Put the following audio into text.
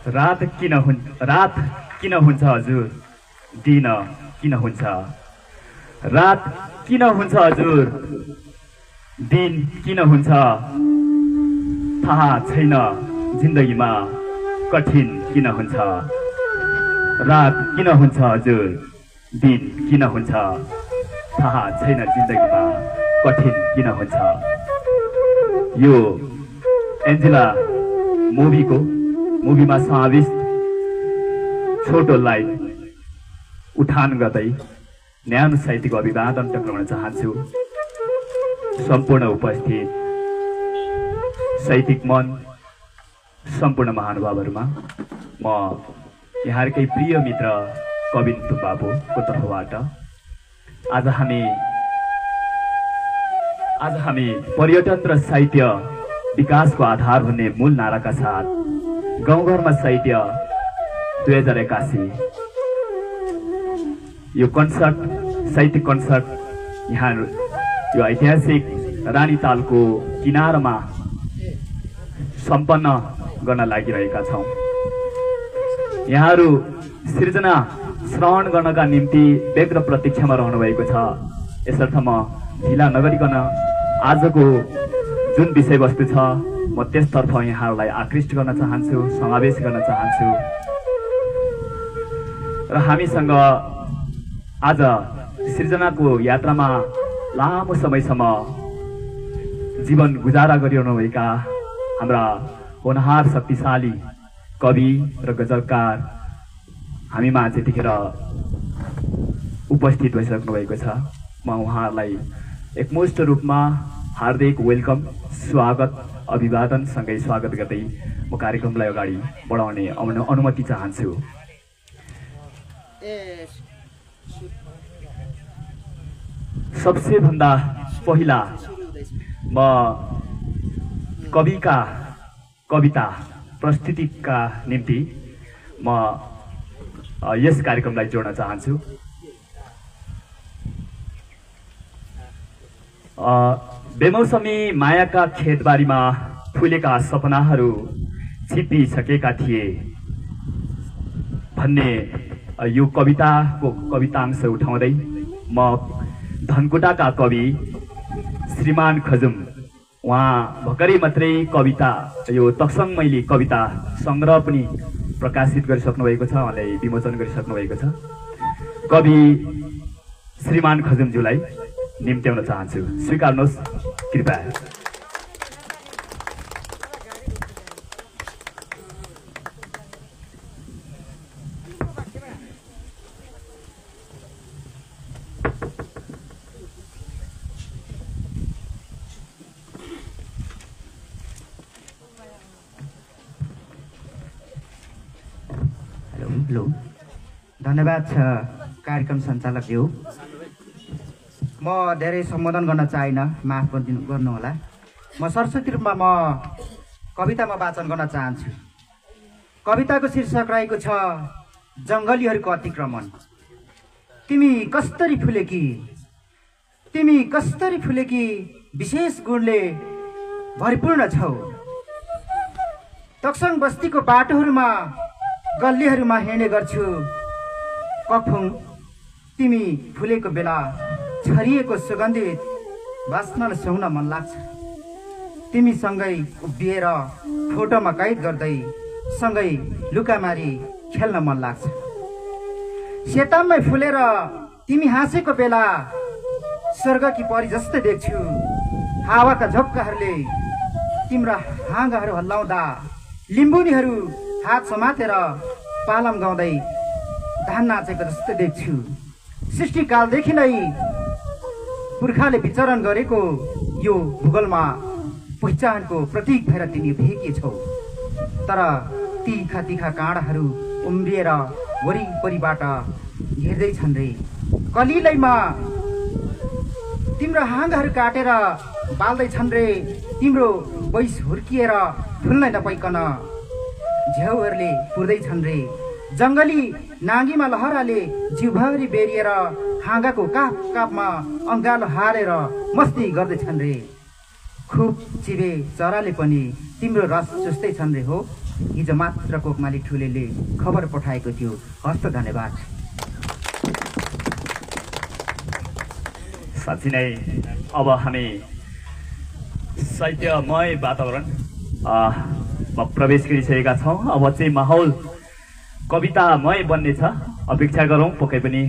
रात किन हुन्छ हजुर, दिन किन हुन्छ? रात किन हुन्छ हजुर, दिन किन हुन्छ? थाहा छैन जिन्दगीमा कठिन किन हुन्छ? रात किन हुन्छ हजुर, दिन किन हुन्छ? थाहा छैन जिन्दगीमा कठिन किन हुन्छ? यो एन्जेला मुभीमा समाविष्ट छोटो लाइन उठान गर्दै न्यानो साहित्यिक अभिवादन टक्राउन चाहन्छु। सम्पूर्ण उपस्थित साहित्यिक मन सम्पूर्ण महानुभावहरूमा म यहाँकै प्रिय मित्र कविन तुम्बाबुको तर्फबाट आज हामी पर्यटन र साहित्य विकासको आधार हुने मूल नाराका साथ गाउँघरमा साहित्य 2081 यो साहित्यिक कन्सर्ट यहाँ यो ऐतिहासिक रानीतालको किनारमा सम्पन्न गर्न लागिरहेका छौँ। यहाँहरू सृजना श्रवण गर्नका निम्ति व्यग्र प्रतीक्षामा रहनु भएको छ। यसर्थ म ढिला नगरिकन आजको जुन विषयवस्तु छ म त्यसतर्फ यहाँहरूलाई आकृष्ट गर्न चाहन्छु, समावेश गर्न चाहन्छु। र हामीसँग आज सृजनाको यात्रामा लामो समयसम्म जीवन गुजारा गरिरहनुभएका हाम्रा होनहार शक्तिशाली कवि र गजलकार हामी माझ यतिखेर उपस्थित भइसक्नु भएको छ। म उहाँहरूलाई एकमुष्ट रूपमा हार्दिक वेलकम, स्वागत, अभिवादन सँगै स्वागत गर्दै म कार्यक्रमलाई अगाडि बढाउने अनुमति चाहन्छु। सबसे भन्दा पहिला म कविका कविता प्रस्तुतिका निम्ति म यस कार्यक्रमलाई जोड्न चाहन्छु। बेमौसमी मायाका खेतबारीमा फुलेका सपनाहरू छिप्पिसकेका थिए भन्ने यो कविताको कवितांश उठाउँदै म धनकुटाका कवि श्रीमान खजुम, उहाँ भर्खरै मात्रै कविता यो तक्सङ मैली कविता सङ्ग्रह पनि प्रकाशित गरिसक्नु भएको छ, उहाँलाई विमोचन गरिसक्नु भएको छ। कवि श्रीमान खजुमज्यूलाई निम्त्याउन चाहन्छु, स्वीकार्नुहोस् कृपया। हेलो, धन्यवाद छ कार्यक्रम सञ्चालकज्यू। म धेरै सम्बोधन गर्न चाहिनँ, माफ गर्नुहोला। म सरस्वती रूपमा कवितामा वाचन गर्न चाहन्छु। कविताको शीर्षक रहेको छ जङ्गलीहरूको अतिक्रमण। तिमी कस्तरी फुलेकी, तिमी कस्तरी फुलेकी, विशेष गुणले भरिपूर्ण छौ। तक्सङ बस्तीको बाटोहरूमा गल्लीहरूमा हिँड्ने गर्छु। कफुङ, तिमी फुलेको बेला छरिएको सुगन्धित बास्न सुँग्न मन लाग्छ। तिमीसँगै उभिएर फोटोमा कैद गर्दै सँगै लुकामारी खेल्न मन लाग्छ। सेताममै फुलेर तिमी हाँसेको बेला स्वर्गकी परी जस्तै देख्छु। हावाका झोक्काहरूले तिम्रा हाँगाहरू हल्लाउँदा लिम्बुनीहरू हात समातेर पालम गाउँदै धान नाचेको जस्तै देख्छु। सृष्टिकालदेखि नै पुर्खाले विचरण गरेको यो भूगोलमा पहिचानको प्रतीक भएर तिमी भेकी छौ। तर तीखा तीखा काँडाहरू उम्रिएर वरिपरिबाट घेर्दैछन् रे। कलिलैमा तिम्रो हाँगाहरू काटेर बाल्दैछन् रे। तिम्रो बैस हुर्किएर फुल्नै नपाइकन झ्याउहरूले पुर्दैछन् रे। जङ्गली नाङ्गीमा लहराले जिउभरि बेरिएर हाँगाको काप कापमा अङ्गालो हालेर मस्ती गर्दैछन् रे। खुब चिबे चराले पनि तिम्रो रस चुस्दैछन् रे। हो हिजो मात्र कोकमाली ठुलेले खबर पठाएको थियो। हस्त धन्यवाद। साँच्चै नै अब हामी साहित्यमय वातावरणमा प्रवेश गरिसकेका छौँ। अब चाहिँ माहौल कवितामय बन्नेछ। अपेक्षा गरौँ पक्कै पनि